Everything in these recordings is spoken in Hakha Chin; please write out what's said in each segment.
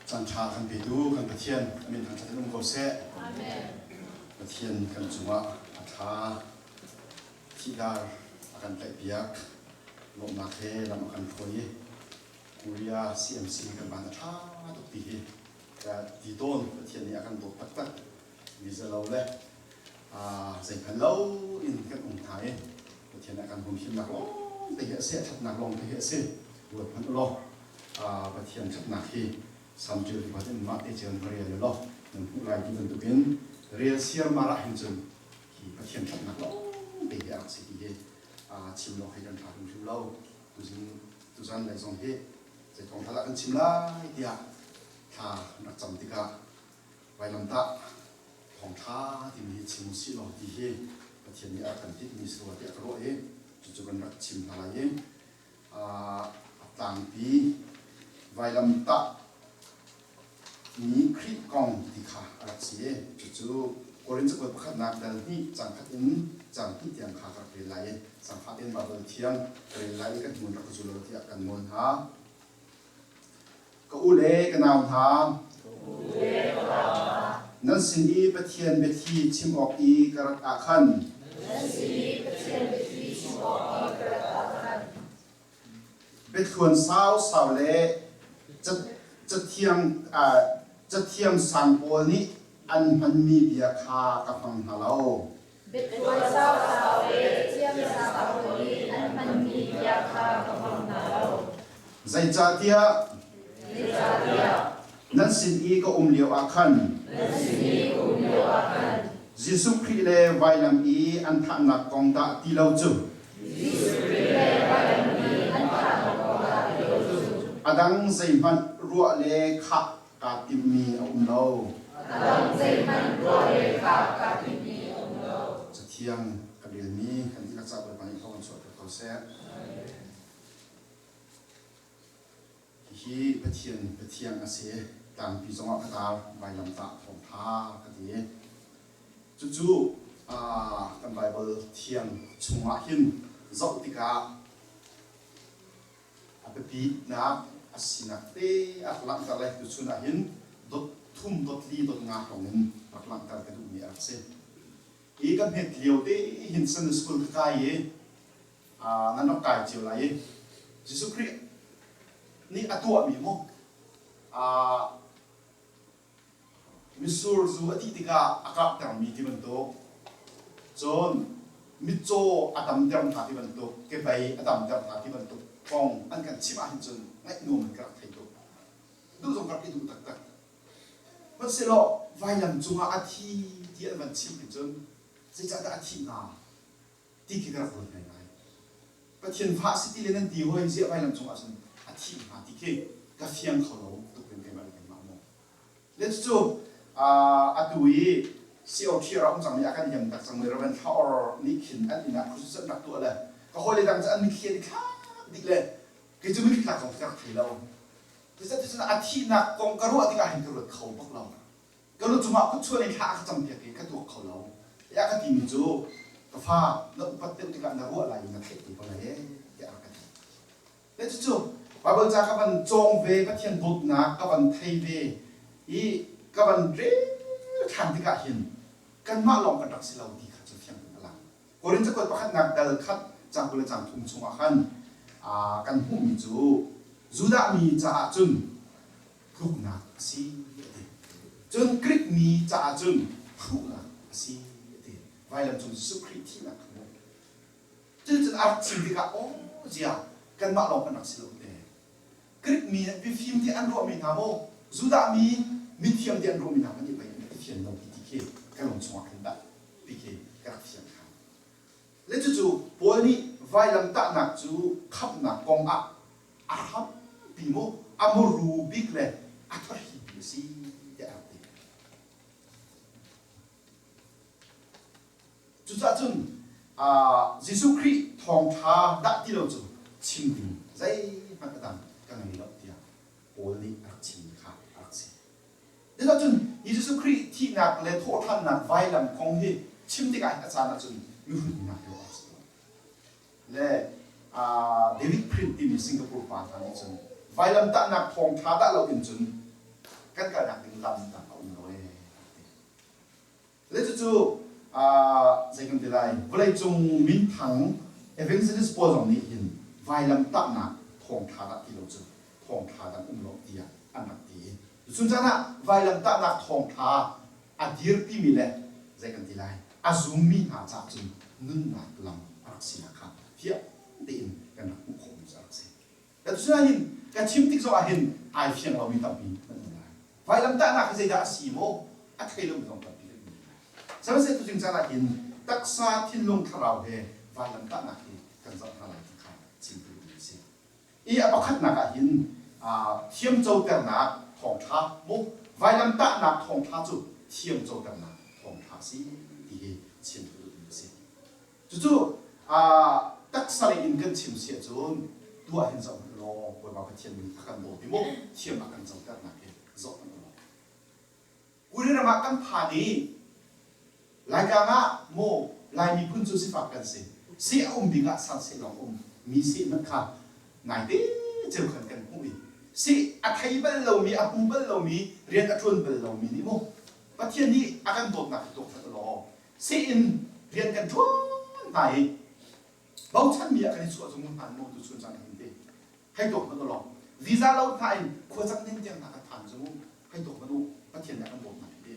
Caan ṭha kan petu kan Pathian a min thangṭhat in um ko seh. Amen. Pathian kan cungah a ṭha thihdar a kan tlaihpiak lawmhnak he lam a kan hruai i Korea CMC kan van a ṭha tuk ti hi ti tawn Pathian nih a kan dawt taktak mi zalo le zeihmanh lo in kan um hna i Pathian a kan humhimnak lawng te hi a si a ṭhatnak lawng te hi a si ruat hmanh u law Pathian ṭhatnak hi Salm ṭial tu in mah te cio in va rel u law nan hmuh lai ti bantukin rel siarmar ah hin cun hi Pathian ṭhatnak lawng te hi a rak si ti hi chim lawng hi kan ṭha hrimhrim lo tuzing tuzan lei zong hi zei thawngṭha dah kan chim lai tiah thla rak cam tikah vailamtah thawngṭha timi hi chim usih law ti hi Pathian nih a kan tinhmi si rua tiah ka ruah i cucu kan rak chim hna lai i a tlangpi vailamtah mi Khrih kong ti kha a rak si i cucu Korin cakuat pakhatnak dal hnih cang khat in cang hnih tiang kha ka rak rel lai i sangfah tein Baibal thiang ka rel lai i kan hmun rak ka zul lo tiah kan nawl hna. Ka u le ka nau hna, nan sin i Pathian biathli chim awk i ka rat ah khan biathluan sausau le cathiang sang pawl nih an hmanmi bia kha ka hmang hna lo. Biathluan sausau le thiamsang pawl nih an hmanmi bia kha ka hmang hna lo. Zeicahtiah nan sin i ka um lioah khan Jesuh Khrih le vailam i an thahnak kong dah ti lo cu a dang zeihmanh ruah le khah kaa timhmi a um lo. A dang zeihmanh ruah le khah kaa timhmi a um lo. Cathiang ka relmi kan dihlak ca Bawipa nih thawng chuahter ko seh. Hihi Pathian Pathian a si. Tlangpi zongah ka tar vailamtah thawngtha ka ti. Cucu kan Baibal thiang chungah hin zoh tikah A biapitnak a sinak te a rak langhter le tuchun ah hin dot thum dot li dot nga hrawng in rak langhter ka duhmi a rak si. Hi ka hmet lio te hin Sunday school ka kai i nan rak kai cio lai i Jesuh Khrih nih a tuahmi mu Mitsur zu a dih tikah a karhtermi ti bantuk, cun mitcaw a damter hna ti bantuk, kebei a damter hna ti bantuk kong an kan chimh ahhin cun ngaih nuam in ka rak thei tuk. Duh zong ka rak i duh taktak. Hmanhsehlaw vailam cungah a thi ti an van chim hin cun zeicahdah a thih hnga ti khi ka rak ruat ngaingai. Pathian fa a si ti le nan ti hoi ziah vailam cungah cun a thih hnga ti khi ka fiang kho lo tuk in keimah le keimah mu. Le cucu atu i COT a um cangmi a kan liam tak cangmi Reverend Thla Or nih khin an inn ah khuasus an rak tuah le ka hawile dang cu an mitthli an i thlak dih le kei cu mitthli tlak zong ka rak thei lo. Cucaah a thihnak kong ka ruah tikah hin ka ruat kho bak lo. Ka lu cungah kutchuan in thla a ka campiak i ka tuak kho lo. I a ka timi cu ka fa na upat deuh tikah na ruah lai i na theih te ko lai ee tiah a rak ka ti. Le cucu Baibal ca ka van cawng ve, Pathian dawtnak ka van thei ve i ka van rel ṭhan tikah hin kanmah lawng kan rak si lo ti kha cu fiang tein a lang. Korin cakuat pakhatnak dal khat caang 20 le caang thum chungah khan kan hmuhmi cu Judah mi caah cun tluknak a si a ti. Cun Greek mi caah cun hruhnak a si a ti. Vailam cung Jesuh Khrih thihnak kha mu. Cuticun a rak chim tikah aw zia kanmah lawng kan rak si lo te. Greek mi mifim ti an ruahmi hna maw Judah mi mithiam ti an ruahmi hna hmanh nih pei an rak i fian lo ti ti khi ka lung chungah khin dah ti khi ka rak fiang ṭhan. Le cucu Paul nih vailamtahnak cu khamhnak kong ah a hrampi maw a muru bik le a thahri a si tiah a rak ti. Cucaah cun Jesuh Khrih thawngṭha dah ti lo cu chim ding zeihmanh a dang ka ngei lo tiah Paul nih a rak chimmi kha a rak si. Cucaah cun Jesuh Khrih thihnak le thawhṭhannak vailam kong hi chim tikah hin a caan ahcun mihrutnak lio a si tawn. Le David Print timi Singapore pa hna nih cun vailamtahnak thawngṭha dah lo in cun Kan kalnak ding lam dang a um lo ee. Le cucu zei kan ti lai vawleicung minthang evangelist pawl zong nih hin vailamtahnak thawngṭha dah ti lo cu thawngṭha dang um lo tiah an rak ti. Cun caan ah vailamtahnak thawngṭha a dirpimi le zei kan ti lai a zummi hna caah cun nunnak lam a rak sinak kha fiang tein kan rak hmuh khawhmi cu a rak si. Asinain ka chim tik zongah hin ai fiang lomi tampi an um lai. Vailamtahnak hi zeidah a si maw? A thei lomi zong tampi kan um lai. Sihmanhsehlaw tuzing caan ah hin taksa, thinlung, thlarau he vailamtahnak hi kan zoh hna lai ti kha chim ka duhmi a si. I a pakhatnak ah hin thiamcoternak thawngṭha mu vailamtahnak thawngṭha cu thiamcoternak thawngṭha a si ti hi chim ka duhmi a si. Cucu taksa lei in kan chim si ahcun tuah hin zoh hmanh law Bawipa Pathian nih a kan dawt i maw thiam a kan coternak hi zoh hmanh law. Kuri ram ah kan phan i Laitlang ah maw Lai miphun cu sifak kan si. Seh a um bik ah sanseh lawng um mi seh hmanh kha naite ceu khan kan hmuh i seh a thei bal lomi a hmu bal lomi rian a ṭuan bal lomi nih maw Pathian nih a kan dawtnak hi tuak hmanh law seh in rian kan ṭuan hna i bochanmi ah kan i chuah zungzal hna maw tu chun cang hin te hei tuak hmanh law visa lo hna in khua cang ding tiang hna kan phan cu hei tuak hmanh u Pathian nih a kan dawtnak hi te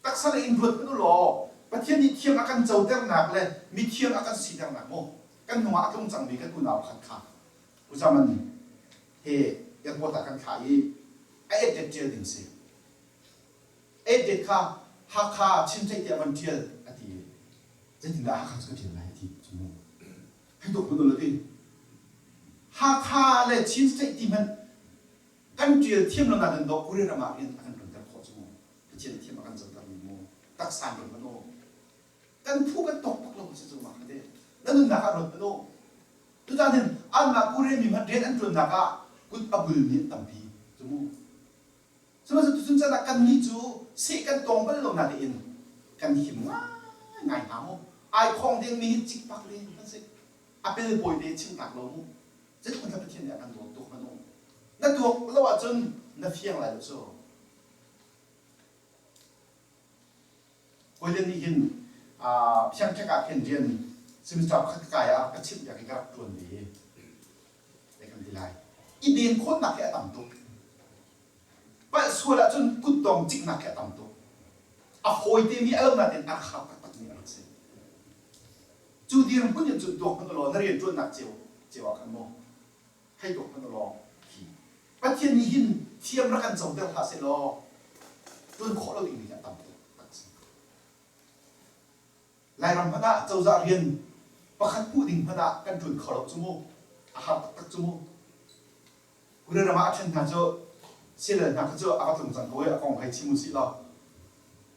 taksa lei in ruat hmanh u law Pathian nih thiam a kan coternak le mithiam a kan siternak maw kan hnung ah a tlung cangmi kan unau pakhat kha Uzaman he airport ah kan thlah i a edit ṭial ding si Edit kha Hakha Chintheih tiah van ṭial a ti i zeitindah Hakha cu ka ṭial lai a ti cu mu. Hei tuk hmanh u ti. Hakha le Chin State ti hmanh kan ṭial thiam lo nain dawh Korea ram ah rian a kan ṭuanter khawh cu mu. Pathian thiam a kan coter mi mu. Taksa in ruat hmanh u. Kan phu kan tawk bak lo si cu ma kha te. Na nunnak ah ruat hmanh u. Tutan hin anmah Korea mi hmanh rian an ṭuannak ah kut a bulmi an tampi cu mu. Sihmanhsehlaw tuchun caan ah kannih cu seh kan tong bal lo natein kan him ngaingai hnga maw? Ai khong dengmi hi cikpak len kan si. A pelpawi te chim tlak lo mu. Zeitluk in Pathian nih a kan dawt tuk hmanh u. Na tuak lo ahcun na fiang lai lo cu. Hawile nih hin Phiangṭhek ah khin rian semester pakhat ka kai ah ka chimh piak i ka rak ṭuan ve. Zei kan ti lai. I den khawhnak hi a tam tuk. Palh sual ahcun kutdong ciknak hi a tam tuk. A fawi temi a lo nain a rak har taktakmi a rak si. Cu dirhmun in cun tuak hmanh law na rian ṭuannak cio cio ah khan maw hei tuak hmanh law hi Pathian nih hin thiam rak kan coter hlah seh law ṭuan khawh lo dingmi hi a tam tuk tak a si. Lairam hmanh ah cozah rian pakhat hmuh ding hmanh ah kan ṭuan kho lo cu mu. A har taktak cu mu. Korea ram ah a ṭhen hna cu sialel hna kha cu a va tlung cang ko i a kong hei chim usih law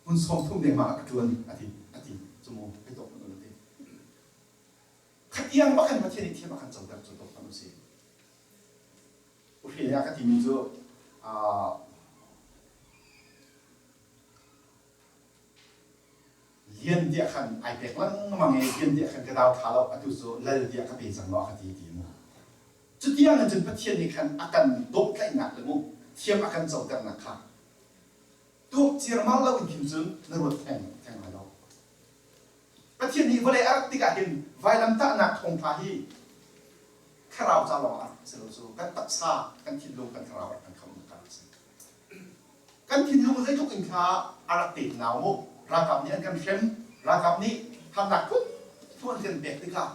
hmun 30 dengmang ah ka ṭuan a ti a ti cu mu hei tuak hmanh u ti. Khatiang bak in Pathian nih thiam a kan coter cu tuak hmanh usih. Uhre a ka timi cu Lian tiah khan ai pek lengmang i lian tiah khan ka dau ṭha lo atu cu lal tiah ka pe cang lo a ka ti ti mu. Cutiang in cun Pathian nih khan a kan dawhtlaihnak le mu thiam a kan coternak kha tuak ciarmar lo in khin cun na ruat theng theng lai lo. Pathian nih vawlei a rat tikah hin vailamtahnak thawngṭha hi thlarau ca lawng ah si lo cu kan taksa kan thinlung kan thlarau rak kan khamhnak a rak si. Kan thinlung zeitluk in kha a rak pek nau mu ralkap nih an kan hrem ralkap nih harnak phunphun an kan pek tikah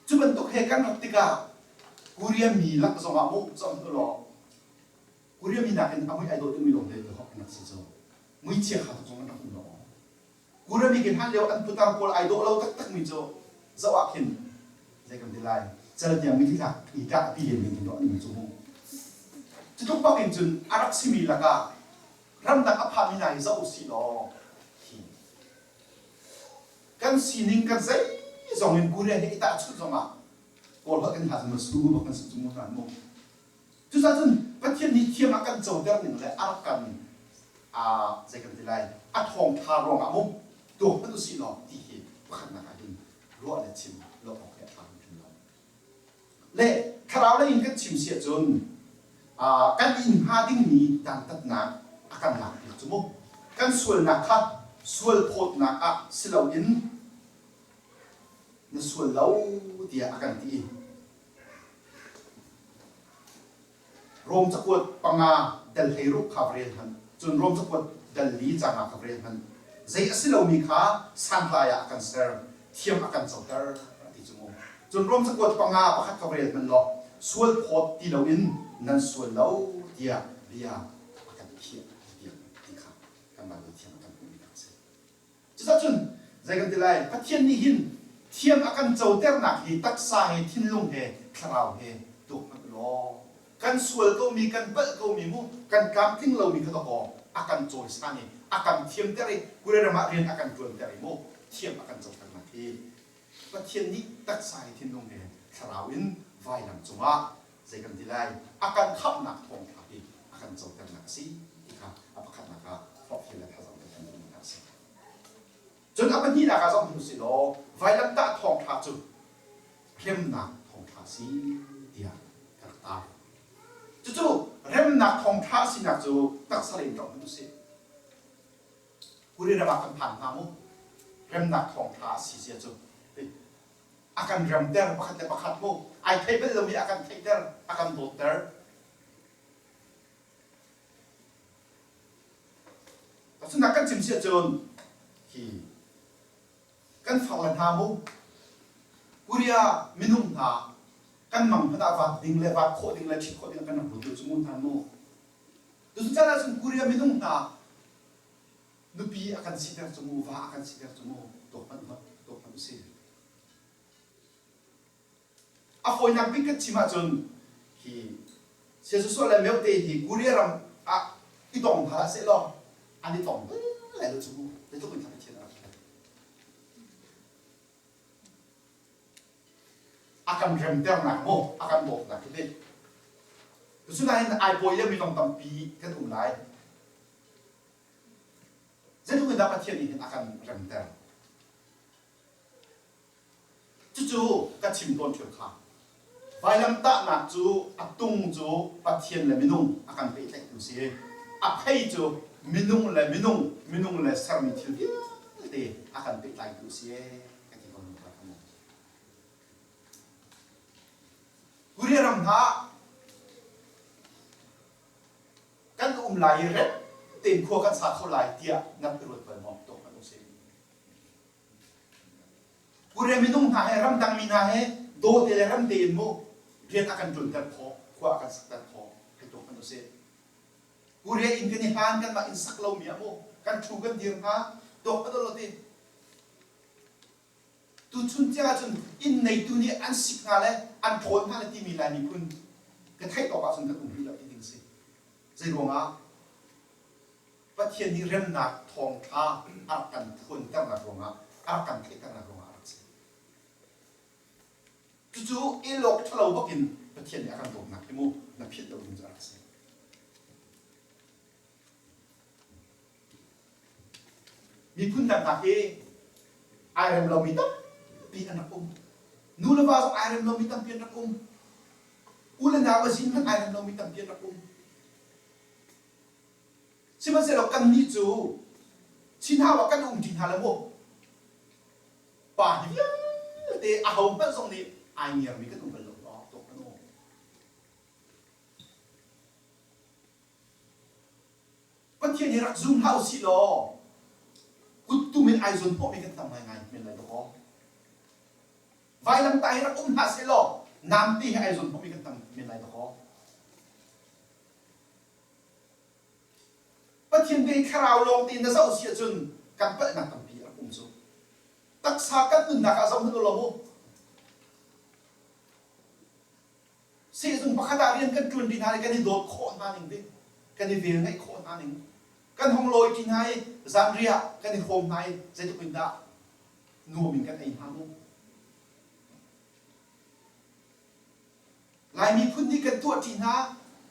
cu bantuk he kan rat tikah Korea mi lak zongah mu cawm hnu law Korea mi nakin a mui ai dawh deuhmi lawng te an rak si cu muichia kha tuk zong an rak um lo Kurami ke hlan lio an putar pawl ai dawh lo taktakmi cu zoh ah khin zei kan ti lai cal tiang mithi thlak i tlak a pi len ding khin an um cu mu. Cutluk bak in cun a rak simi lakah ramdang a phami hna hi zoh usih law hi kan sining kan zeizong in Korea he i tahchunh zongah Kawl holh kan hna cu su bak kan si cu mu hna mu. Cucaah cun Pathian nih thiam a kan coter ning le a rak kan zei kan ti lai a thawngṭha ruangah mu tuak hmanh usih law ti hi pakhatnak ah hin ruah le chim lo awk hi a ṭha hrimhrim lo. Le thlarau lei in kan chim si ahcun. Kan in hnga dingmi dantatnak a kan lakpiak cu mu. Kan sualnak kha sual phawtnak ah si loin na sual lo tiah a kan ti. Rom cakuat panga dal 16 kha va rel hmanh. Cun Rom cakuat dal li cangah kha va rel hmanh. Zei a si lomi kha santlai ah a kan ser, thiam a kan coter a ti cu mu. Cun Rom cakuat panga pakhat kha va rel hmanh law sual phawt ti loin nan sual lo tiah bia a kan khiah tiah ti kha kan Baibal thiam a kan hmuhmi a si. Cucacun zei kan ti lai? Pathian nih hin thiam a kan coternak hi taksa he thinlung he thlarau he tuak hmanh law kan sual komi kan palh komi mu kan tlamtling lomi kha dawkaw a kan cawisan i a kan thiamter i kure ram ah rian a kan ṭuanter i mu thiam a kan coternak hi Pathian nih taksa he thinlung he thlarau in vailam cungah zei kan ti lai a kan khamhnak thawngṭha hi a kan coternak a si ti kha a pakhatnak ah forhfial le thazaang kan kan duhmi hna a si. Cun a pahnihnak ah zoh hnu si law vailamtah thawngṭha cu remnak thawngṭha a si tiah ka rak tar. Cucu remnak thawngṭha a sinak cu taksa lei in ṭong hmanh usih. Kuri ram ah kan phan hna mu. Remnak thawngṭha a si zia cu a kan remter pakhat le pakhat mu ai thei bal lomi a kan theihter a kan dawtter Tahchunhnak kan chim si ahcun hi kan farle hna mu Korea minung hna kan mang hmanh ah vat ding le vat khawh ding le ṭhit khawh ding kan rak ruat cu mu hna mu Tucun caan ahcun Korea minung hna nupi a kan siter cu mu va a kan siter cu mu tuak hmanh tuak hmanh usih A fawinak bik kan chim ahcun hi Siasusuah le Meute hi Korea ram ah i tong hna hlah sehlaw an i tong bal lai lo cu mu. Zeitluk in Pathian a rak ṭhat. A kan remternak mu, a kan dawtnak hi teh. Cunain ai pawi liomi zong tampi kan um lai. Zeitluk in dah Pathian nih hin a kan remter. Cucu ka chim tawn ṭheo kha. Vailamtahnak cu a tung cu Pathian le minung a kan pehtlaihtu si. A phei cu minung le minung, minung le sermi thil vialte a kan pehtlaitu si ka ti ko hna kha mu. Korea ram hna kan um lai i rem tein khua kan sa kho lai tiah nan i ruat bal maw? Tuak hmanh usih. Korea minung hna he ramdang mi hna he dawte le ramte in mu rian a kan ṭuanter khawh, khua a kan sakter khawh hei tuak hmanh usih. Korea inn kan i hlan kanmah inn sak lomi ah mu kan ṭhu kan dir hnga tuak hmanh ulaw ti. Tuchun tiang ahcun inn neitu nih an sik hna le an ṭhawn hna le timi Lai miphun ka theih tawk ahcun kan um rih lo ti ding si. Zei ruangah? Pathian nih remnak thawngṭha a rak kan phuanternak ruangah, a rak kan theihternak ruangah a rak si. Cucu elawk ṭhalo bakin Pathian nih a kan dawtnak hi mu na philh lo ding cu a rak si. Miphun dangnak hi ai rem lomi tampi an rak um. Nu le va zong ai rem lomi tampi an rak um. U le nau a zin hmanh ai rem lomi tampi an rak um. Sihmanhsehlaw kannih cu Chinhau ah kan um ṭi hna lo maw? Pa hi vialte ahohmanh zong nih ai ngiarmi kan um bal lo awk tuk kan um. Pathian hi rak zum hlah usih law kuttum in ai zawn hnawhmi kan tam ngaingai men lai dawkaw. Vailamtah hi rak um hlah seh law namte hi ai zawn hnawhmi kan tam men lai dawkaw. Pathian bia hi thlarau lawng tein na zoh si ahcun kan palhnak tampi a rak um cu. Taksa kan nunnak ah zoh hmanh u law mu. Sehzung pakhat ah rian kan ṭuan ṭi hna i kan i dawt khawh hna ning te, kan i vel ngeih khawh hna ning, kan hong lawi ṭi hna i zanriah kan i hrawm hna i zeitluk in dah nuam in kan ei hna mu. Lai miphun nih kan tuahṭi hna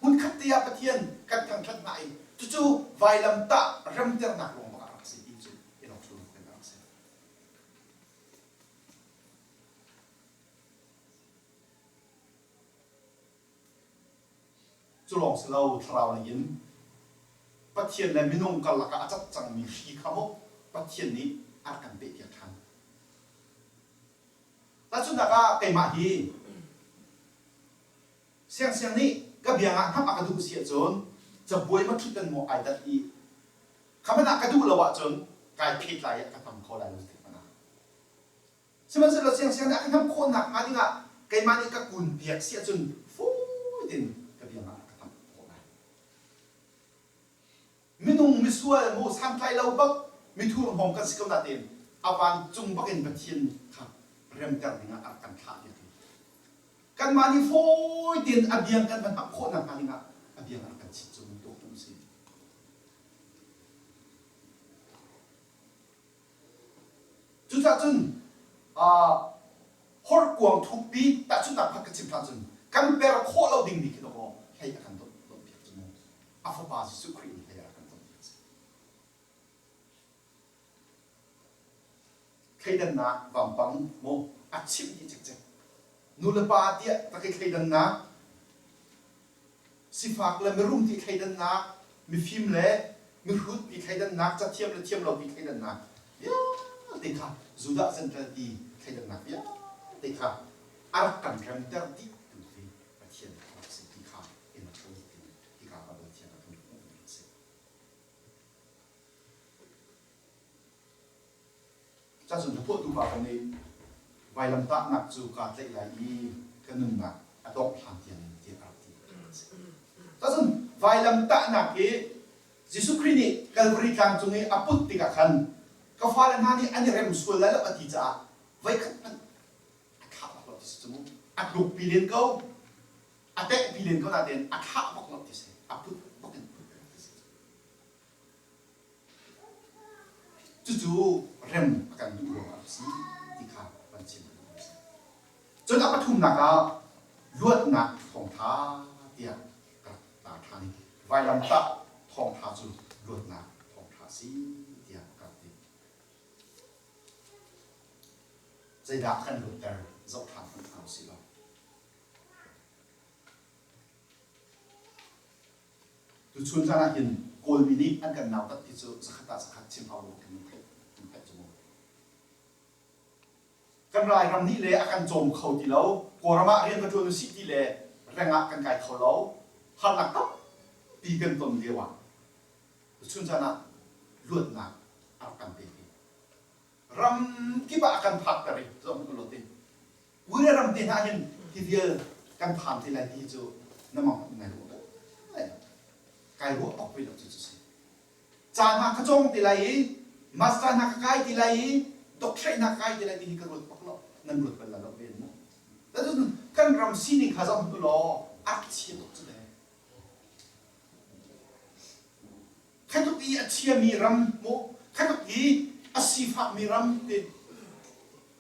hmunkhat te ah Pathian kan thangṭhat hna i cucu vailamtah remternak ruang bak ah rak si ti cu i lawng kan rak si. Cu lawng si lo thlarau lei in Pathian le minung karlak ah a cat cangmi hri kha maw Pathian nih a rak kan pehpiak ṭhan. Tahchunhnak ah keimah hi Siangsiang nih ka biang ah hnamh a ka duh si ahcun cabuai ma ṭhutdan maw ai dat i kha hmanh ah ka duh lo ahcun kai phet lai i a ka hnam kho lai lo zeitik hmanh ah. Sihmanhsehlaw siangsiang nih a ka hnamh khawh nakhnga dingah keimah nih ka kun piak si ahcun fawi tein ka biang ah a ka hnamh khawh lai. Minung misual mu santlai lo bak mithurhnawm kan si ko nain a vancung bak in Pathian kha remter dingah a rak kan thlah piak i kanmah nih fawi tein a biang kan van hnamh khawh nakhnga dingah a biang a rak kan chit cu bantuk a si. Cucaah cun horkuang thukpi tahchunhnak pakhat ka chim hlan cun kan per khawh lo dingmi khi dawkaw hlei a kan donhpiak cu mu. A fapa Jesuh Khrih in hlei a rak kan donhpiak si. Thleidannak vampang mu a chimh dih cikcek. Nu le pa tiah tak i thleidannak Sifak le mirum ti thleidannak, mifim le mihrut ti thleidannak, cathiam le thiam lo ti thleidannak vialte kha Judah Gentile ti thleidannak vialte kha a rak kan remter dih tu hi Pathian a rak si ti kha in a ṭhawn ti hika Bible thiang ah kan hmuhmi a si. Cacun hlaphuahtu pa kan nih vailamtahnak cu kaa tlaih lai i ka nunnak a dongh hlan tiangin tiah a rak ti. Cacun vailamtahnak hi Jesuh Khrih nih Calvary tlang cung i a put tikah khan ka fale hna nih an i rem sual lai lo a ti caah voikhat hmanh a thlah bak lo ti si cu mu. A tlukpi len ko, a tenghpi len ko nain a thlah bak lo ti si, a put bak in put ti si. Cucu rem a kan duh ruangah a si ti kha van chim ka duh a si. Cun a pathumnak ah luatnak thawngṭha tiah ka rak tar ṭhan i vailamtah thawngṭha cu luatnak thawngṭha a si tiah ka rak ti. Zeidah kan luatter zoh ṭhan hmanh hna usih law. Tuchun caan ah hin Kawlmi nih an kan nautat ti cu zakhat ah zakhat chim hau lo kan theih kan theih cu mu. Kan Lairam nih le a kan cawm kho ti lo, Kawlram ah rian va ṭuan usih ti le reng ah kan kai kho lo, harnak tampi kan ton lio ah tuchun caan ah luatnak a rak kan pek i ram kip ah a kan phakter i zoh hmanh u law ti Ure ram te hna hin hi vial kan phan te lai ti cu na mang ngai ruah bal lai lo. Kai ruah bak ve lo cu cu si. Ca hna ka cawng te lai i master hna ka kai te lai i doctorate hna ka kai te lai ti hi ka ruat bak lo. Nan ruat bal la lo ve mu. Kan ram sining kha zoh hmanh u law a chia tuk cu le. Khatluk i a thiami ram mu, khatluk i a sifakmi ram ti,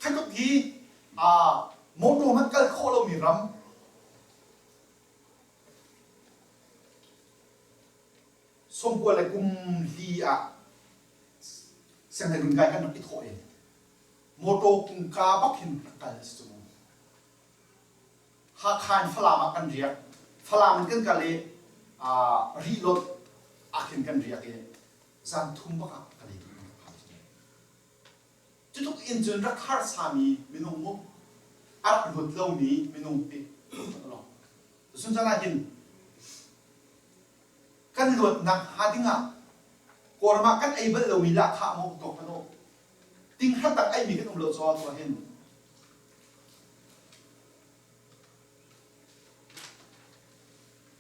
khatluk i motor hmanh kal khawh lomi ram, sawmkua le kum li ah sianghleiruun kai kan rak i thawh i motor kungka bak hin rak kal a si cu mu. Hakha in Falam ah kan riak. Falam in kan kal i Rihlawt ah khin kan riak i zan thum bak ah ka lei kan rak phan cu. Cutluk in cun rak harsami minung mu a rak luat lomi minung ti lawng. Cun caan ah hin kan luatnak hnga dingah Kawlram ah kan ei bal lomi lahkhah maw tuak hmanh u tinghrat tak eimi kan um lo caw tuah hin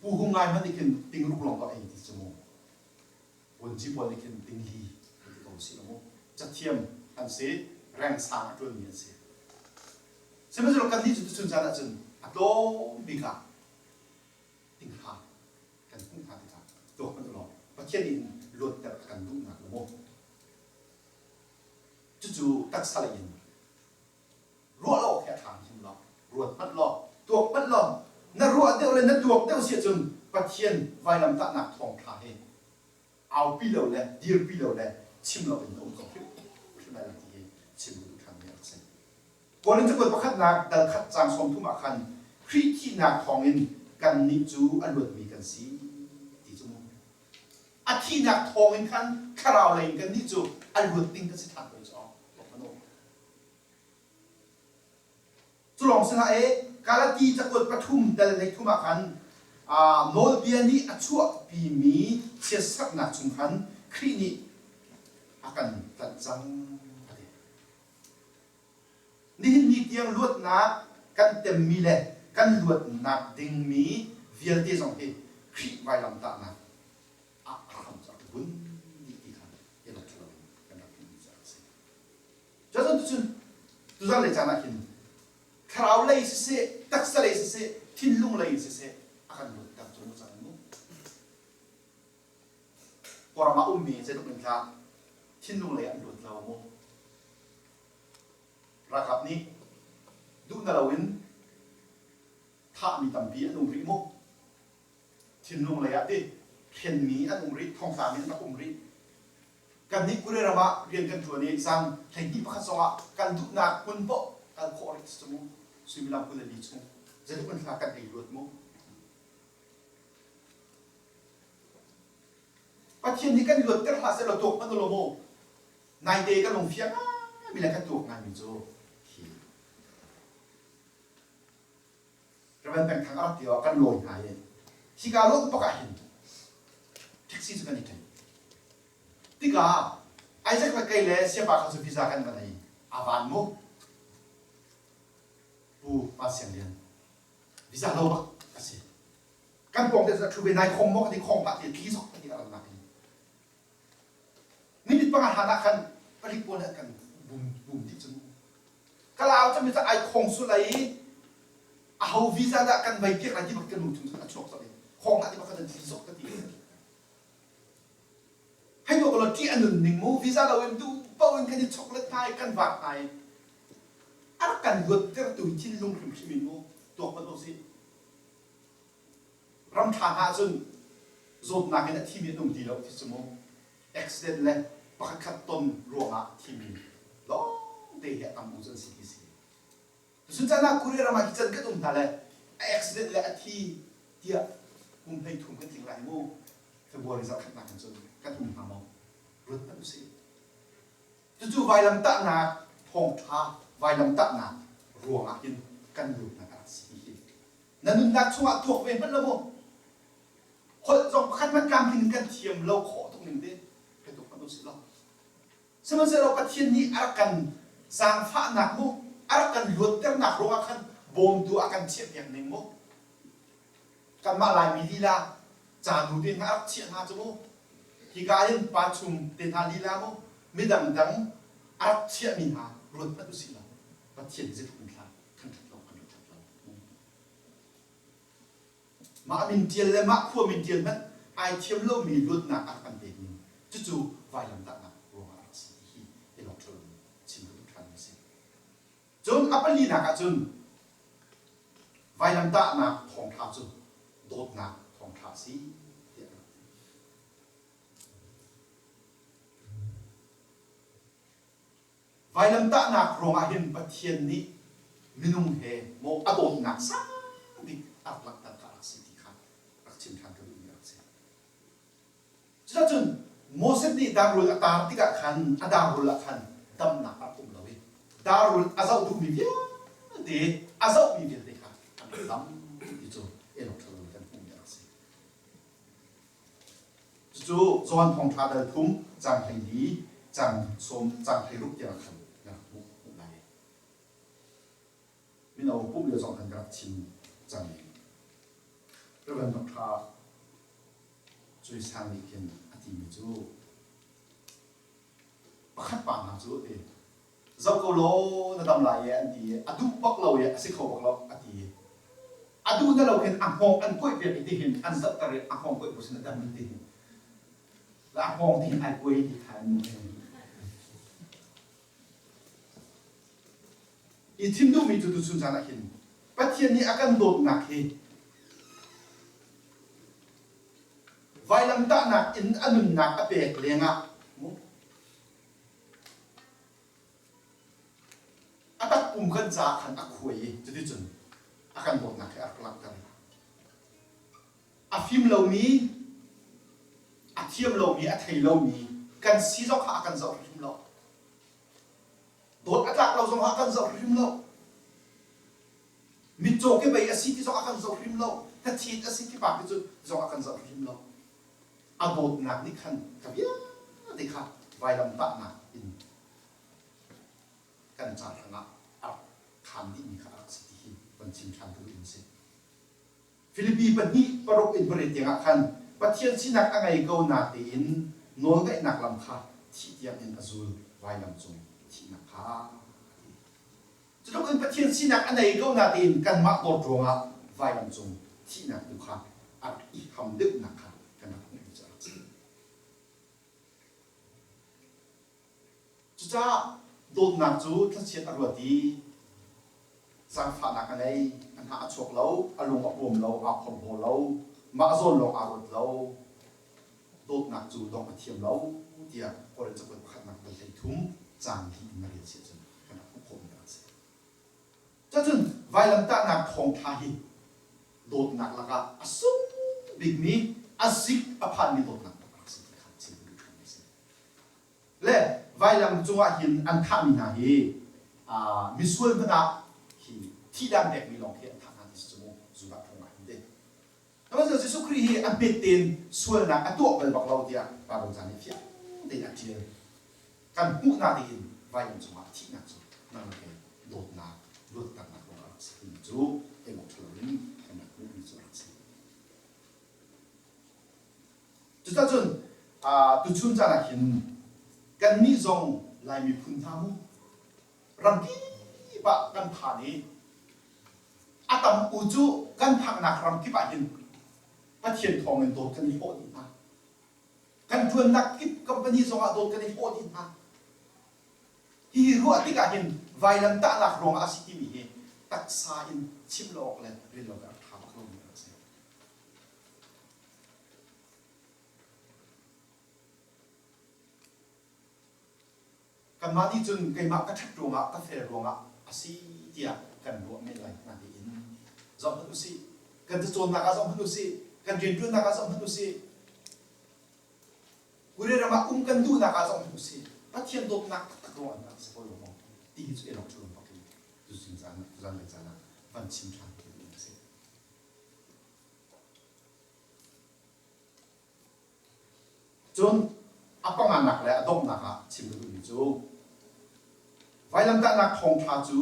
Pu Hung Ngai hmanh nih khin tingruk lawng ka ei ti cu mu. Vuanci pawl nih khin tingli an ti ko si lo mu. Cathiam an si, reng sang a ṭuanmi an si. Sihmanhsehlaw kannih cu tuchun caan ahcun a tlawm bik ah tinghra kan hmuh hna tikah tuak hmanh u law Pathian nih luatter a kan duhnak le mu. Cucu taksa lei in ruah lo awk hi a ṭha hrim lo. Ruat hmanh law, tuak hmanh law, na ruah deuh le na tuak deuh si ahcun Pathian vailamtahnak thawngṭha hi aupi lo le dirpi lo le chim lo in na um kho hrimhrim lai lo ti hi chim ka duh ṭhanmi a rak si. Korin cakuat pakhatnak dal khat caang 30 ah khan Khrih thihnak thawngin Kannih cu a luatmi kan si ti cu mu. A thihnak thawngin khan thlarau lei in kannih cu a luat ding kan si ṭhan ko cu Cu lawng si hlah e, Galati cakuat pathum dal 13 ah khan nawlbia nih a chuahpimi chiatserhnak chung khan Khrih nih a kan tlanh cang a ti. Nihin ni tiang luatnak kan temmi le kan luatnak dingmi vialte zong hi Khrih vailamtahnak ah a hram cu a ka bunh dih ti kha i rak ṭhalo in kan rak hmuhmi cu a rak si. Cucun tucun tuzan lei caan ah hin thlarau lei siseh, taksa lei siseh, thinlung lei in siseh a kan luatter cu mu cang mu. Kawlram ah ummi zeitluk in hlah thinlung lei an luat lo mu. Ralkap nih duh na loin thahmi tampi an um rih mu. Thinlung lei ah ti hrenmi an um rih, thongtlami an rak um rih. Kannih Korea ram ah rian kan ṭuan i zan 12 pakhat zongah kan duhnak hmun paoh kal khawh rih si mu. Suimilam 24 chung zeitluk in hla kan ei luat mu. Pathian nih kan luatter hlah sehlaw tuak hmanh u law mu. Naite ka lungfiang ngaimi le ka tuak ngaimi cu hi Reverend Peng Thang a rak ti ah kan lawi hna i hika lawnh bak ah hin taxi cu kan i ṭhen. Tikah Isaac le kei le siapa kha cu visa kan van ei a van mu. Pu Pa Siang Lian visa lo bak a si. Kan pawng te cu a ṭhu ve nai khong maw ka ti khong hlah ti tli zok ka ti a rannak in. Minute panga hlan ah khan palik pawl nih an kan bum bum dih cu. Ka lau cami cu ai khong sul ai i aho visa dah kan vei piak lai ti bak ka lung chung cun a chuak colh i khong hlah ti bak kan tli zok ka ti. Hei tuah ko law ṭih a nun ning mu visa lo in duh paoh in kan i choklet hna i kan vak hna i a rak kan luattertu hi thinlung hrimhrim in mu tuak hmanh usih. Ram ṭha hna ahcun zawtnak in a thimi an um ti lo ti cu mu. Accident le pakhatkhat ton ruangah thimi lawngte hi a tam u cu an si ti si. Tuchun caan ah Korea ram ah hi can kan um hna le a accident le a thi tiah kum 33 kan tling lai mu. February zarhkhatnak in cun kan um hnga maw? Ruat hmanh usih. Cucu vailamtahnak thawngṭha vailamtahnak ruangah hin kan luatnak a rak si ti hi Na nunnak chungah tuak ve hmanh lo mu. Holh zong pakhat hmanh tlamtling in kan thiam lo khawh tuk ning te hei tuk hmanh usih law. Sihmanhsehlaw Pathian nih a rak kan zaangfahnak mu, a rak kan luatternak ruangah khan bawmtu a kan chiahpiak ning mu. Kanmah Laimi lila ca nu te hna a rak chiah hna cu mu. Hika hin pa chung te hna lila mu, midang dang a rak chiahmi hna ruat hmanh usih law Pathian hi zeitluk in thla kan ṭhat lo kan rak ṭhat lo. Mah min ṭial le mah khua min ṭial hmanh ai thiam lomi luatnak a rak kan pek ning cucu vailamtahnak ruangah a rak si ti hi i lawng ṭha loin chim ka duh ṭhanmi a si. Cun a palinak ah cun vailamtahnak thawngṭha cu dawtnak thawngṭha a si tiah a rak ti. Vailamtahnak ruangah hin Pathian nih minung he maw a dawtnak sang bik a rak langhter kha a rak si ti kha rak chim ṭhan ka duhmi a rak si. Cuticun Moses nih darrul a tar tikah khan a darrul ah khan damnak a rak um lo i darrul a zoh duhmi vialte a zohmi vialte kha an rak dam ti cu Enoch ṭhalo in kan hmuhmi a rak si. Cucu Johan Thawngṭha dal thum caang 14 caang sawm caang 16 tiang khan na rak hmuh hmuh lai. Mino pumh lio zong khan ka rak chim cang i Reverend Dr. Cui Sang nih khin a timi cu pakhat pa hna cu ti Zoh ko law na dam lai e an ti i a duh bak lo i a si kho bak lo a ti i a duh na lo khin a hngawng an kuaih piak i tihin an zohter i a hngawng kuaih bu sin a dam ti hin la a hngawng tihin ai kuai ti kha an i thim duhmi cu tuchun caan ah hin Pathian nih a kan dawtnak hi vailamtahnak in a nunnak a pek lengah A takpum kan caah khan a khuai i cuticun a kan dawtnak hi a rak langhter. A fim lomi, a thiam lomi, a thei lomi kan si zong kha a kan zoh hrim lo. Dawt a tlak lo zong ah a kan zoh hrim lo. Mitcaw ke bei a si ti zong a kan zoh hrim lo. Hnachit a si ti pa ti cu zong a kan zoh hrim lo. A dawtnak nih khan ka vialte kha vailamtahnak in kan ca hrangah a rak khaan dihmi kha a rak si ti hi van chim ṭhan ka duh in si. Filipi pahnih paruk in pariat tiangah khan Pathian sinak a ngei ko natein nawlngaihnak lam kha thih tiangin a zul vailam cung thihnak kha a ti. Cutluk in Pathian sinak a nei ko natein kanmah dawt ruangah vailam cung thihnak tu kha a rak i ham deuhnak kha kan rak hmuhmi cu a rak si. Cucaah dawtnak cu thlachiat a ruat i zaangfahnak a ngei, a hnah a chuak lo, a lung a puam lo, aa phorhlaw lo, mah zawn lawng aa ruat lo. Dawtnak cu dongh a thiam lo tiah Korin cakuat pakhatnak dal 13 caang li in na rel si ahcun kan rak hmuh khawhmi a rak si. Cucun vailamtahnak thawngṭha hi dawtnak lakah a sung bikmi, a zik a phanmi dawtnak a rak si ti kha chim ka duh ṭhanmi a si. Le vailam cungah hin an thahmi hna hi misual hmanh ah hi thihdan pekmi lawng khi an thah hna ti si cu mu Judah phung ah hin ti. Sihmanhsehlaw Jesuh Khrih hi a hmet tein sualnak a tuah bal bak lo tiah Bible ca nih fiang tein a ṭial. Kan hmuhnak tein vailam cungah a thihnak cu nang le kei dawtnak luatternak ruangah a rak si timi cu elawk ṭha loin kan rak hmuhmi cu a rak si. Cuticun tuchun caan ah hin kannih zong Lai miphun hna mu ramkip ah kan phan i a tam u cu kan phaknak ramkip ah hin Pathian thawngin dawt kan i hlawh dih hna. Kan ṭuannak kip company zongah dawt kan i hlawh dih hna. Hihi ruah tikah hin vailamtahnak ruangah a si timi hi taksa in chim lo awk le rel lo awk a ṭha bak lomi a rak si. Kanmah nih cun keimah ka ṭhat ruangah ka fel ruangah a si tiah kan ruah men lai natein zoh hmanh usih. Kan cacawnnak ah zoh hmanh usih. Kan rianṭuannak ah zoh hmanh usih. Korea ram ah um kan duhnak ah zoh hmanh usih. Pathian dawtnak taktak ruangah an rak si ko lo maw ti hi cu elawk ṭha bak in tuzing caan tuzanlei caan ah van chim ṭhan ti a si. Cun a panganak le a donghnak ah chim ka duhmi cu vailamtahnak thawngṭha cu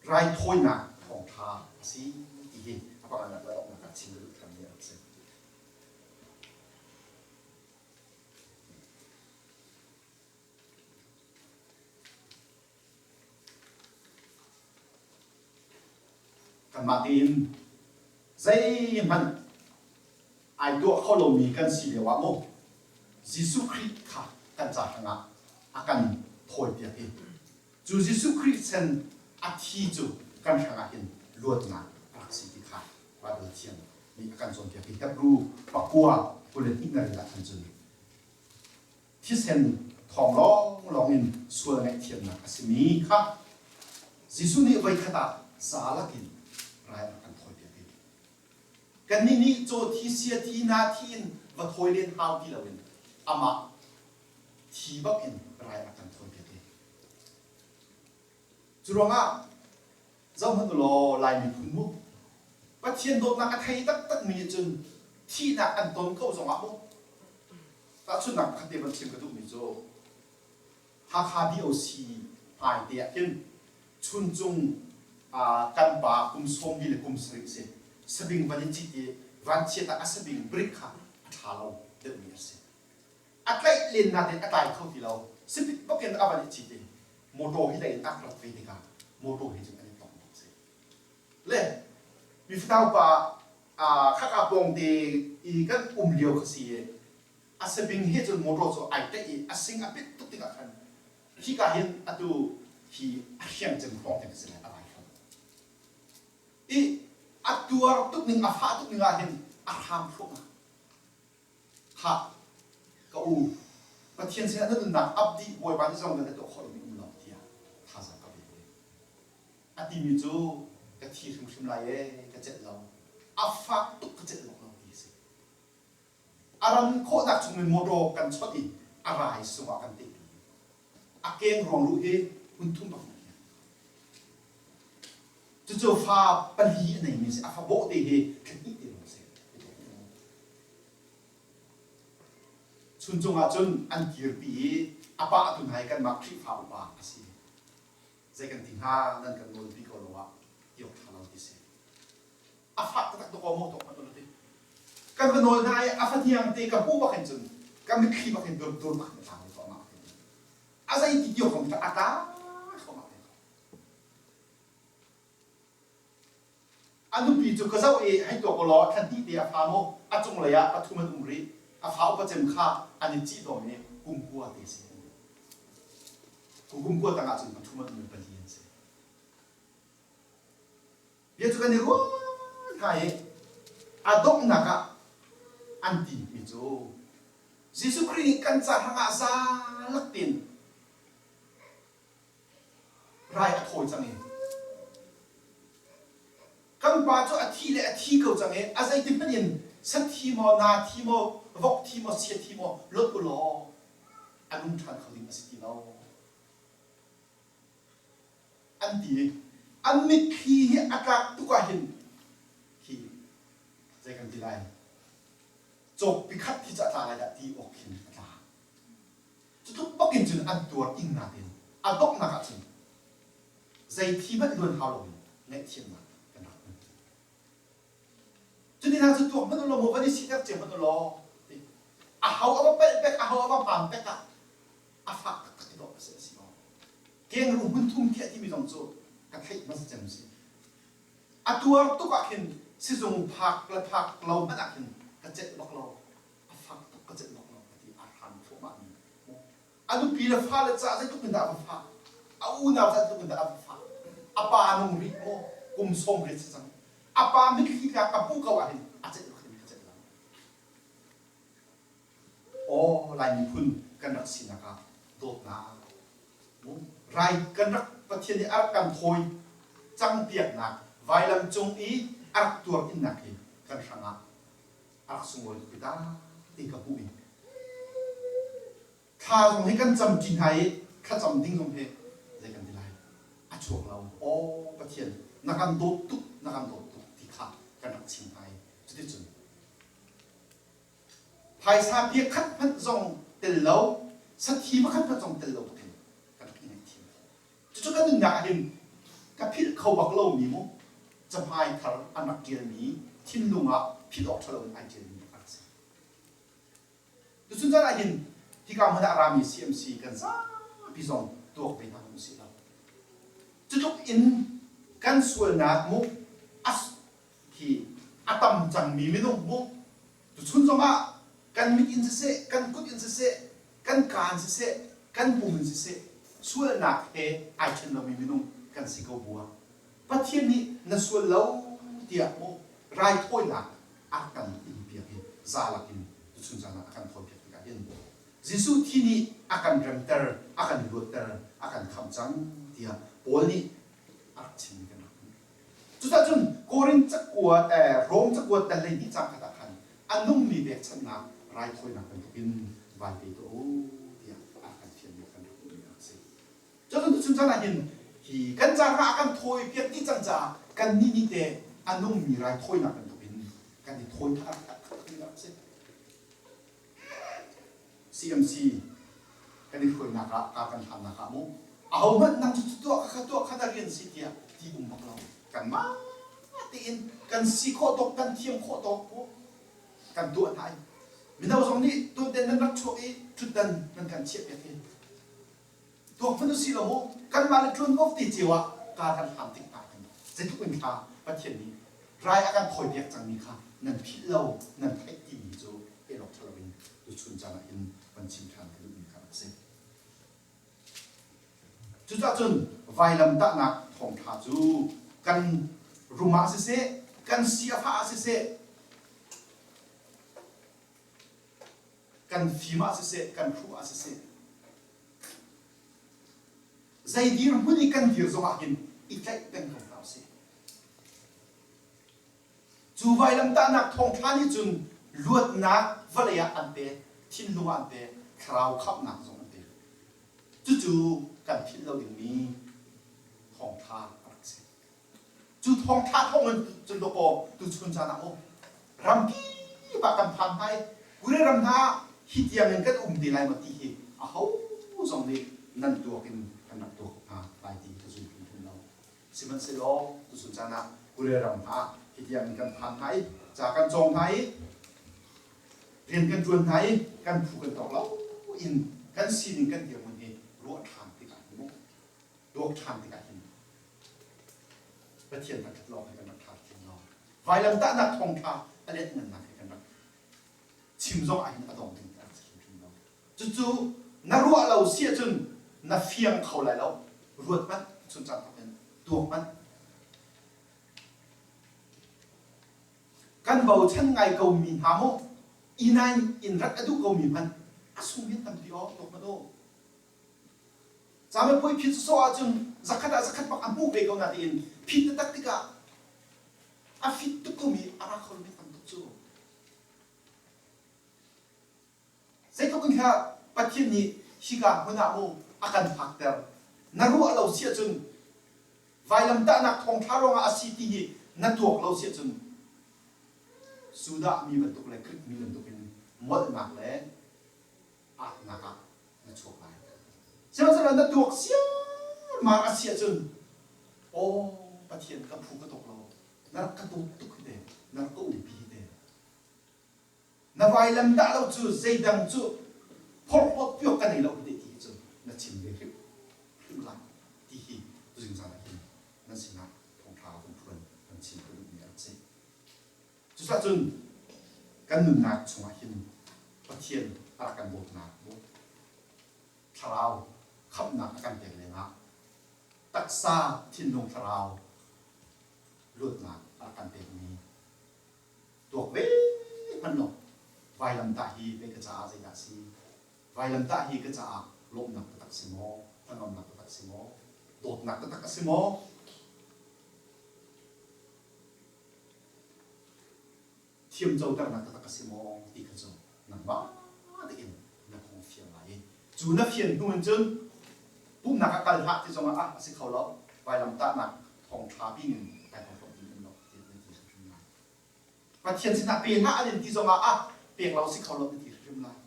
raithawinak thawngṭha a si ti hi a panganak le a donghnak ah chim ka duh ṭhanmi a rak si. Kanmah tein zeihmanh ai tuah kho lomi kan si lio ah maw Jesuh Khrih kha kan ca hrangah a kan thawipiak i cu Jesuh Khrih sen a thi cu kan hrangah hin luatnak a rak si ti kha Baibal Thiang nih a kan cawnpiak i Hebru pakua 22 na rel ah khan cun thisen thawng lawnglawng in sual ngaihthiamnak a simi kha Jesuh nih voikhat ah za lakin rai a kan thawipiak i kannih nih caw thi sia thi na thi in va thawi len hau ti loin amah thi bak in rai a kan thawipiak i cu ruangah Zohhmanh u law Lai miphun mu Pathian dawtnak a thei taktakmi nih cun thihnak an ton ko zongah mu tahchunhnak pakhat te van chim ka duhmi cu Hakha BOC hmai te ah khin Chuncung kan pa kum sawmli le kum sarih si sabing van in cit i vanchiat ah a sabing brick kha a ṭha lo deuhmi a si. A tlaih len nain a tlai kho ti lo. Sipit bak in a van i cit i motor hi lei in ak rat ve tikah motor he cun an i tong bak si. Le mi fatau pa khaka pawng te i kan um lio kha si i a sabing he cun motor cu ai tlaih i a sing a pit tuk tikah khan hika hin atu hi a hriang cem hrawng te si lai a vai hram i a tuar tuk ning a fah tuk ning ah hin a hram thluahmah Khah, ka u, Pathian sinah na nunnak ap dih Bawipa nih zong na tuah khawh lomi um lo tiah thazaang ka pek ve. A timi cu ka thi hrimhrim lai ee, ka celh lo. A fak tuk ka celh bak lo ti a si. A ran khawhnak chung in motor kan chawnh i a rai sung ah kan tehpi. A keng ruang ruh hi hun thum bak na hian. Cucu fa pali a neimi a si. A fa bawhte hi thla hnih te lawng a si. Chuncung ah cun an kirpi i a pa tu hna hi kanmah Khrihfa upa a si. Zei kan ti hnga nan kan nawlpi ko lo ah ti awk ṭha lo ti si. A fak taktak dawkaw maw tok hmanh ti. Kan va nawl hna i a fahniang te ka hmuh bak hin cun ka mitthli bak hin dur dur bak hin a tla ve thluahmah. A zei ti ti awk zong a tla thluahmah ve ko. A nupi cu ka zoh i hei tuak u law thla hnih te a fa mu, a cunglei ah pathum an um rih. A fa upa cem kha an i cih dawm i kum kua te si. Kum kua tangah cun pathum an um i pali an si. Bia cu kan i ruah hna i a donghnak ah an timi cu Jesuh Khrih nih kan ca hrangah za lak tein rai a thawi cang i kan pa cu a thi le a thi ko cang i a zeiti hmanh in sathi maw naa thi maw vok thi maw sia thi maw lot u law a nung ṭhan kho ding a si ti lo an ti i an mitthli hi a tlak tuk ah hin hi zei kan ti lai cawkpi khat khi cu a tla lai dah ti awk khin a tla. Cutluk bak in cun an tuar ing nain a donghnak ah cun zei thi hmanh luan hau loin ngaihthiamnak kan rak hmu. Cuti hna cu tuak hmanh u law maw van i siter cio hmanh u law a ho a va palh pek a ho a va hmaan pek ah a fak taktak i dawh a si a si maw? Kengruh hmun thum tiah timi zong cu ka theih hmasa cem si. A tuar tuk ah khin sizung phak le phak lo hmanh ah khin ka celh bak lo. A fak tuk ka celh bak lo ka ti a hran thluahmah mi a nupi le fale caah zeitluk in dah a va fah a unau caah zeitluk in dah a va fah a pa nung rih maw kum sawm riat si cang a pa mitthli tlak a hmuh ko ah hin a celh bak in ka celh lo aw Lai miphun kan rak sinak ah dawtnak rai kan rak Pathian nih a rak kan thawi cang piaknak vailam cung i a rak tuar innak hi kan hrangah a rak sunglawi tuk ta ti ka hmuh i thla zong hi kan cam ṭi hna i thlacam ding zong hi zei kan ti lai a chuak lo aw Pathian na kan dawt tuk na kan dawt tuk ti kha kan rak chim hna i cuticun phaisa bia khat hmanh zong tel lo sathi pakhat hmanh zong tel lo bak in kan rak i ngaihthiam Cucu ka nunnak ah hin ka philh kho bak lomi mu cahmai thar an rak ṭialmi thinlung ah philh awk ṭha loin ai ṭialmi a rak si. Tuchun caan ah hin hika hmun ah a rami CMC kan zapi zong tuak ve hna hmanh usih law cutluk in kan sualnak mu as hi a tam cangmi minung mu tuchun zongah kan mit in siseh kan kut in siseh kan kaa in siseh kan pum in siseh sualnak he ai ṭhen lomi minung kan si ko bua Pathian nih na sual lo tiah mu raithawinak a kan in piak i zalak in tuchun caan ah a kan thawipiak tikah hin Jesuh thi nih a kan remter a kan luatter a kan khamh cang tiah Paul nih a rak chimmi kan rak hmuh. Cucaah cun Korin cakuat eh Rom cakuat dal lei hnih cang khat ah khan a nungmi pekchanhnak raithawinak bantukin vai pe tuah u tiah a kan fialmi kan rak hmuhmi a rak si. Cun tuchun caan ah hin hi kan caah a kan thawi piak dih cang caah kannih nih teh a nungmi raithawinak bantukin kan i thawi thar taktakmi a rak si. CMC kan i hruainak ah kaa kan hlannak ah mu ahohmanh nang cu tuah kha kha tuah kha na rian si tiah ti um bak lo kanmah tein kan si khawh tawk kan thiam khawh tawk mu kan tuah hna i mino zong nih tuanten nan rak chuak i ṭhutdan nan kan chiah piak hi tuak hmanh usih law mu kanmah le ṭuanvo te cio ah kaa kan hlan tik hna hin zeitluk in thla Pathian nih rai a kan thawipiak cangmi kha nan philh lo nan theih timi cu el awk ṭha loin tuchun caan ah hin van chim ṭhan ka duhmi kha a si. Cucaah cun vailamtahnak thawngṭha cu kan rum ah siseh, kan si a fah ah siseh, kan fim ah siseh, kan hruh ah siseh, zei dirhmun i kan dir zongah hin i tlaih peng ko hna usih. Cu vailamtahnak thawngṭha nih cun luatnak vawlei ah an pek, thinlung ah an pek, thlarau khamhnak zong an pek. Cucu kan philh lo dingmi thawngṭha a rak si. Cu thawngṭha thawngin cun dawkaw tuchun caan ah maw ramkip ah kan phan hna i Kure ram hna ah hi tiangin kan um te lai maw ti hi aho zong nih nan tuak in kan rak tuak hna lai ti ka zum hrimhrim lo. Sihmanhsehlaw tuchun caan ah Kure ram hna ah hi tiangin kan phan hna i ca kan cawng hna i rian kan ṭuan hna i kan phu kan tawk lo in kan sining kan dirhmun hi ruah ṭhan tikah hin mu tuak ṭhan tikah hin Pathian thangṭhat lawng hi kan rak ṭha hrim lo. Vailamtahnak thawngṭha a let ngannak hi kan rak chim zong ah hin a dong ding a rak si hrimhrim lo. Cucu na ruah lo si ahcun na fiang kho lai lo. Ruat hmanh, chun caan thawk in tuak hmanh. Kan bochan ngai ko mi hna mu inain in rat a duh ko mi hmanh a sung hin tampi aw tuak hmanh u. Camepuai phit sawsawh ahcun zakhat ah zakhat bak a hmuh ve ko natein phit taktak tikah a fit tuk komi a ra kho lomi tam tuk cu. Zeitluk in kha Pathian nih hika hmun ah mu a kan phakter. Na ruah lo si ahcun vailamtahnak thawngṭha ruangah a si ti hi na tuak lo si ahcun Judah mi bantuk le Greek mi bantuk in molhnak le atnak ah na chuak lai. Sihmanhsehlaw na tuak siarmar a si ahcun aw Pathian ka phu ka tuk lo na rak ka dawt tuk hi te na rak ka umpi hi te na vailam dah lo cu zeidang cu phorhlawt piok ka nei lo hi te ti hi cu na chim ve hrim hrim lai ti hi tuzing zan ah hin nan sinah thawngṭha kan phuan kan chim ka duhmi a rak si. Cucaah cun kan nunnak chungah hin Pathian a rak kan dawtnak mu thlarau khamhnak a kan pek lengah taksa thinlung thlarau luatnak a rak kan pekmi tuak ve hmanh law vailamtah hi kei ka caah zeidah a si vailamtah hi ka caah lawmhnak taktak si maw hnangamnak taktak si maw dawtnak taktak a si maw Thiamcoternak taktak a si maw ti kha cu nangmah tein na hung fiang lai i cu na fian hnu in cun pumhnak ah kal hlah ti zongah ah a si kho lo vailamtahnak thawngṭha bing in kai porhlawt ding um lo ti na ti hrimhrim lai. Pathian sinah pe hlah an in ti zongah ah pek lo si kho lo na ti hrimhrim lai.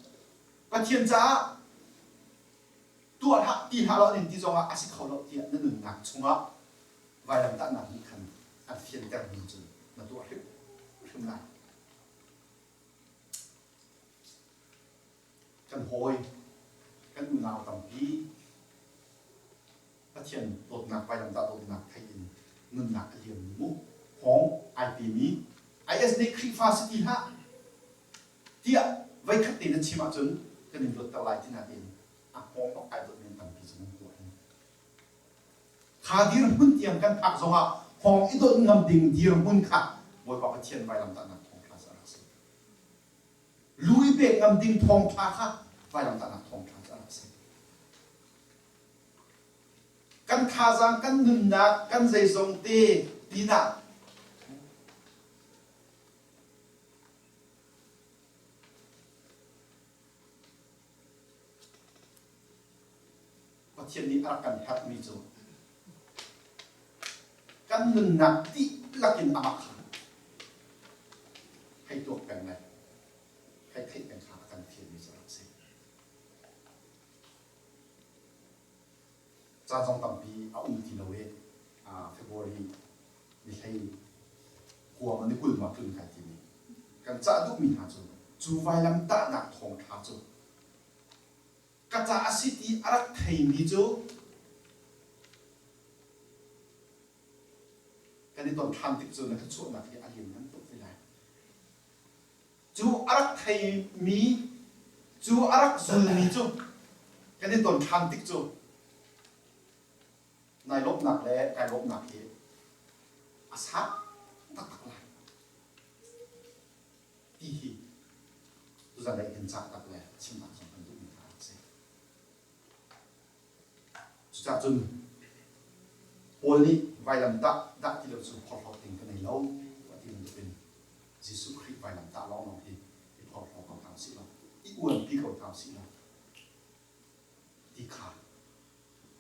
Pathian caah tuah hlah ti hlah lo an in ti zongah a si kho lo tiah na nunnak chungah vailamtahnak nih khan an fiantermi cu na tuah hrimhrim lai. Kan hawi, kan unau tampi Pathian dawtnak vailamtah dawtnak theih in nunnak a liammi mu hawng ai pemi IS nih Khrihfa si ti hlah tiah voikhat te na chim ahcun kan in luatter lai ti nain a hngawng bak ai dawtmi an tampi cu nan tuah hin. Kha dirhmun tiang kan phak zongah hngawng i donh ngam ding dirhmun kha Bawipa Pathian vailamtahnak thawngṭha cu a rak si. Lu i pek ngam ding thawngṭha kha vailamtahnak thawngṭha cu a rak si. Kan thazaang, kan nunnak, kan zeizong te pinah Pathian nih a rak kan herhmi cu kan nunnak dihlak in amah kha hei tuak peng le hei theih peng kha a kan fialmi cu a rak si. Caan zong tampi a um ti lo i February ni hlei kuang ni 20 ma tlun kai timi kan cah duhmi hna cu cu vailamtahnak thawngṭha cu Ka ca a si ti a rak theimi cu kan i ton ṭhan tik cu na thluachuahnak hi a lianngan tuk te lai. Cu a rak theimi, cu a rak zulmi cu kan i ton ṭhan tik cu nai lawmhnak le kai lawmhnak hi a sang taktak lai. Ti hi tuzan lei hin cah tak le chimnak zong kan duhmi hna a si. Cucaah cun Paul nih vailamtah dah ti lo cu phorhlawt ding ka nei lo a ti bantukin. Jesuh Khrih vailamtah lawnglawng hi i phorhlaw ko hna usih law, i uanpi ko hna usih law, ti kha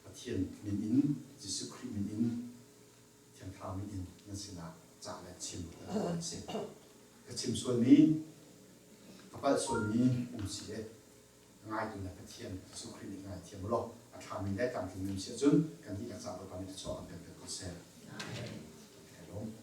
Pathian min in, Jesuh Khrih min in, Thiang Thlarau min in nan sinah ca le chim ka si. Ka chim sualmi, ka palh sualmi um si le ngaitu le Pathian Jesuh Khrih nih ngaithiam u law a ṭhami le tlamtling um si ahcun kan dihlak ca Bawipa nih thluachuah kan pek ko seh. Kai lawm.